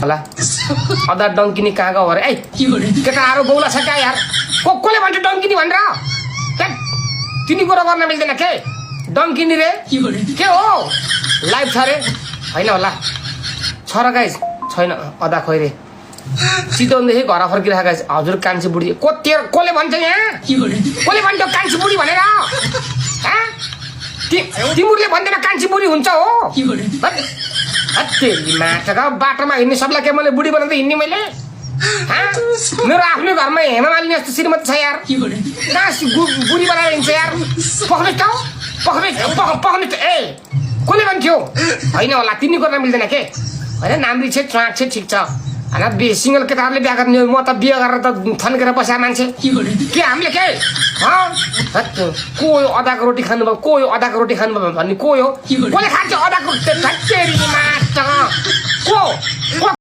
होला अदा डङ्किनी कहाँ गयो अरे ए केटाहरू बौला छ क्या यार कसले भन्छ डङ्किनी भनेर तिनी कुरा गर्न मिल्दैन के डङ्किनी रे के हो लाइभ छ रे होइन होला छ र गाइस छैन अदा खोइ रे चितवनदेखि घर फर्किरहेको गाइस हजुर कान्छी बुढी कसले भन्छ यहाँ कसले भन्छ कान्छी बुढी भनेर तिमीहरूले भन्दैन कान्छी बुढी हुन्छ हो बाटोमा हिँड्ने सबलाई के मैले बुढी बनाउँदै हिँड्ने मैले मेरो आफ्नै घरमा हेमा मालिनी जस्तो श्रीमती छ यार कहाँ बुढी बनाएर हिँड्छ यार पक्ने ए कसले भन्थ्यो होइन होला तिनी गर्न मिल्दैन के होइन नाम्री छ च्वाक छ ठिक छ होइन सिङ्गल केटाहरूले बिहा गर्ने म त बिहा गरेर त थन्केर बसेर मान्छे के हामीले के को यो अदाको रोटी खानुभयो को यो अदाको रोटी खानुभयो भन्ने को यो कसले खान्छ अदाको को